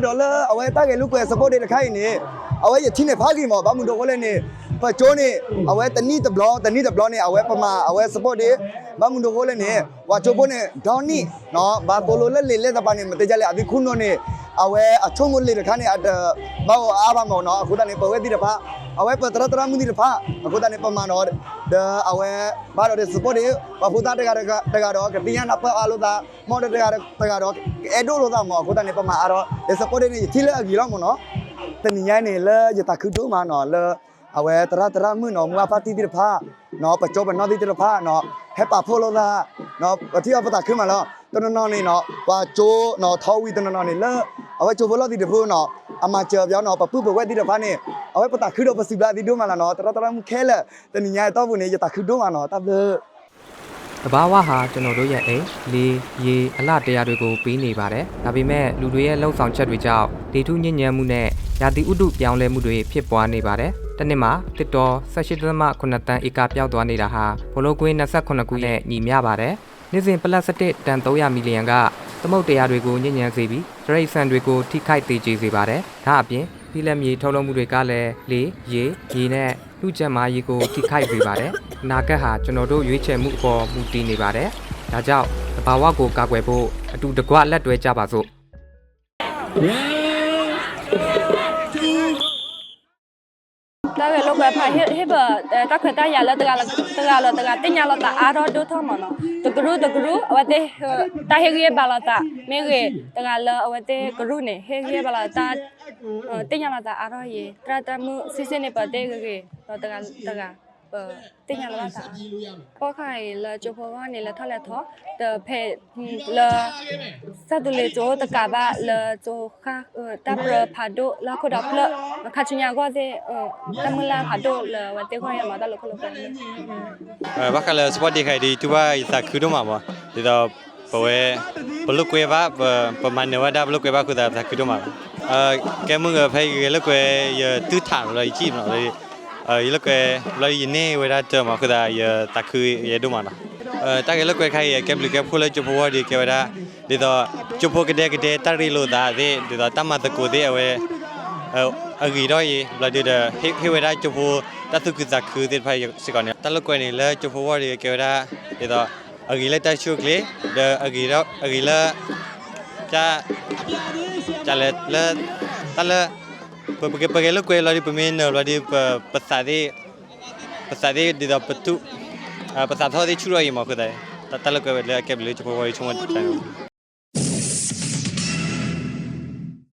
ဒီးလၢအဝဲတၢ်ဂဲၤလိာ်ကွဲ support day တခါအံၤန့ၣ် အဝဲယထံၣ်န့ၢ်ဖးဂ့ၤမး ဘၣ်မနုၤအဃိလဲၣ်န့ၣ် ပကၠိန့ၣ် အဝဲတနံၣ်တဘျီ တနံၣ်တဘျီန့ၣ် အဝဲပမၤအဝဲ support day ဘၣ်မနုၤအဃိလဲၣ်န့ၣ် ပှၤကၠိဖိန့ၣ် ဒီနံၣ် ဘၣ်သိၣ်လိလၢလံာ်လဲၢ်တပၤန့ၣ် မ့ၢ်တဲဒ်လဲၣ် အသုခူၣ်နူာ်န့ၣ် အဝဲအဆိကမိၣ်လံာ်တခါန့ၣ် အတဘၣ်အိၣ်အါဘၣ်မးနီၤ အဃိသတးန့ၣ် ပဝဲသ့ၣ်တဖၣ် အဝဲပသရၣ်သရၣ်မုၣ်သ့ၣ်တဖၣ် အဃိသတးန့ၣ် ပမၤဒီး ဒီးအဝဲ ဘၣ်ဒီး support day ပှၤဖိသၣ်တဂၤဒီးတဂၤဒီး ကသ့ၣ်ညါနၢ်ပၢၢ်အါလိာ်သး မ့ၢ်ဒီးတဂၤဒီးတဂၤဒီး ကအဲၣ်ဒိၣ်လိာ်သးမး အဃိသတးန့ၣ် ပမၤအါဒီး support day န့ၣ် ယထံၣ်လၢအဂ့ၤလီၤမးနီၤ တနံၤညါအံၤန့ၣ် လၢယသးခုဒိၣ်မးနီၤ လၢ အဝဲသရၣ်သရၣ်မုၣ်နီၤ မုၢ်အါဖါတံၢ်သ့ၣ်တဖၣ် နီၤ ပကၠိပနီၣ်သ့ၣ်တဖၣ်နီၤ ဟဲပာ်ဖှိၣ်လိာ်သး နီၤ ပထံၣ်အီၤပသးခုမးလီၤ တနီၤနီၤန့ၣ်နီၤ ပှၤကၠိနီၤ ထီဝံၤတနီၤနီၤန့ၣ်လၢ အဝဲကၠိဖိလီၢ်သ့ၣ်တဖၣ်နီၤ အမၤစၢၤပှၤနီၤ ပပုၢ်ပဝဲၢ်သ့ၣ်တဖၣ်န့ၣ် အဝဲပသးခုဒီးပစံးဘျုးအသးဒိၣ်မးလီၤနီၤ သရၣ်သရၣ်မုၣ်ခဲလၢာ် တနံၤညါအတီၢ်ပူၤန့ၣ် ယသးခုဒိၣ်မးနီၤ တၢ်ဘျုး သဘာဝဟာ ကျွန်တော်တို့ရဲ့ အိမ်၊ လေ၊ ရေ၊ အလှတရားတွေကို ပေးနေပါတယ်။ ဒါပေမဲ့ လူတွေရဲ့ လုပ်ဆောင်ချက်တွေကြောင့် လေထုညစ်ညမ်းမှုနဲ့ ရာသီဥတုပြောင်းလဲမှုတွေ ဖြစ်ပွားနေပါတယ်။ တစ်နှစ်မှာ သစ်တော ဆယ့်ရှစ်ဒသမခုနစ်သန်း ဧက ပျောက်သွားနေတာဟာ ဘိုလ်ကွင်း နှစ်ဆယ့်ခုနစ်ခုနဲ့ ညီမျှပါတယ်။ နှစ်စဉ် ပလတ်စတစ် တန် သုံးရာ မီလီယံက သမုဒ္ဒရာတွေကို ညစ်ညမ်းစေပြီး တိရစ္ဆာန်တွေကို ထိခိုက်သေကျေစေပါတယ်။ ဒါ့အပြင် ဘိလပ်မြေ ထုတ်လုပ်မှုတွေကလည်း လေ၊ ရေ၊ မြေနဲ့ လူ့ကျန်းမာရေးကို ထိခိုက်စေပါတယ်။ အနာဂတ်ဟာ ကျွန်တော်တို့ ရွေးချယ်မှုအပေါ် မူတည်နေပါတယ်။ ဒါကြောင့် သဘာဝကို ကာကွယ်ဖို့ အတူတကွ လက်တွဲကြပါစို့။ တၢ်ဂဲၤလိာ်ကွဲဖး ဟ့ၣ်ပ တၢ်ခွဲးတၢ်ယာ်လၢ တဂၤလၢတဂၤ သ့ၣ်ညါလိာ်သးအါထီၣ်ဒိၣ်ထီၣ်မးနီၤ တကရူၢ်တကရူၢ် အဝဲသ့ၣ် တၢ်ဟ့ၣ်ဂံၢ်ဟ့ၣ်ဘါလိာ်သး မ့ၢ်ဂ့ၤ တဂၤလၢအဝဲသ့ၣ်ကရူၢ်န့ၣ် ဟ့ၣ်ဂံၢ်ဟ့ၣ်ဘါလိာ်သး သ့ၣ်ညါလိာ်သးအါထီၣ်ယံၤ သရၣ်သရၣ်မုၣ် စံးစ့ၣ်န့ၣ် ပသ့ၣ်ဂ့ၤဂ့ၤ ဒီးတဂၤတဂၤ ပသ့ၣ်ညါလိာ်သး ပီၣ်ဃာ်အံၤလၢကၠိဖိဂီၢ်န့ၣ် လဲၤထီၣ်လဲၤထီ ဒီးဖဲလၢ စၢ်သူလ့ၤကၠိတကးဘၣ်လၢကၠိ တၢ်ပြၢဖးဒိၣ်လၢဟီၣ်ခိၣ်ဒီဖျၢၣ် ခါဆူညါအဂီၢ်သ့ၣ် တၢ်မုၢ်လၢ်ဖးဒိၣ်လၢအဝဲသ့ၣ်ဂီၢ်န့ၣ်မး တၢ်လီၤခိၣ်လီၤဖး ဘၣ်ဃးလၢ support day တခါအံၤဒီး ယတူၢ်ဘၣ်ယသးခုဒိၣ်မးမး ဒ်သိး ပဝဲ ပလိာ်ကွဲဘၣ် ပမၤနၢၤဝဲဒၣ်ပလိာ်ကွဲဘၣ်အဃိသတး ပသးခုဒိၣ်မးလီၤ. ကဲမုၢ်ဂၢၢ် ဖဲယဂဲၤလိာ်ကွဲ ယတုၤထးလီၤ ယကံၣ်လီၤ ယလိာ်ကွဲ ဘျီယန့ၢ်ဝဲဒၣ်တၢ်မၤအဃိသတး ယသးခုယဲဒိၣ်မးလီၤ. တၢ်ဂဲၤလိာ်ကွဲတခါအံၤ ကဲဘျုးကဲဖှိၣ်လၢကၠိဖိဂီၢ်ဒီး ကဲဝဲဒၣ် ဒ်သိး ကၠိဖိကဒဲကဒဲ တၢ်ရ့လိာ်သးသ့ၣ် ဒ်သိးတၢ်မၤသကိးသ့ၣ်အဝဲ အဂ့ၤထီၣ်အံၤ ဘျီဒုဒီး ဟ့ၣ်ဝဲဒၣ်ကၠိဖိ တၢ်သူၣ်ခုသးခုသ့ၣ်တဖၣ်စ့ၢ်ကီးန့ၣ် တၢ်လိာ်ကွဲန့ၣ် လၢကၠိဖိဂီၢ်ဒီး ကဲဝဲဒၣ် ဒ်သိး အဂ့ၤလၢတၢ်ဆူၣ်ချ့ ဒီး အဂ့ၤလၢ တၢ် တၢ်လၢ လၢ တၢ်လၢ ပ ပက ပဂဲၤလိာ်ကွဲလီၤဒီး ပမ့ၢ်နၢၤလီၤဒီး ပ ပသးသ့ၣ် ပသးသ့ၣ်ဒ်သိးပထူၣ် ပသးထီၣ်သ့ၣ်ဆူၣ်ထီၣ်အံၤမးအဃိသတး တၢ်လိာ်ကွဲလၢအကဲဘျုးလၢကၠိဖိဂီၢ်ဒီး ဆိကမိၣ်တၢ်န့ၣ်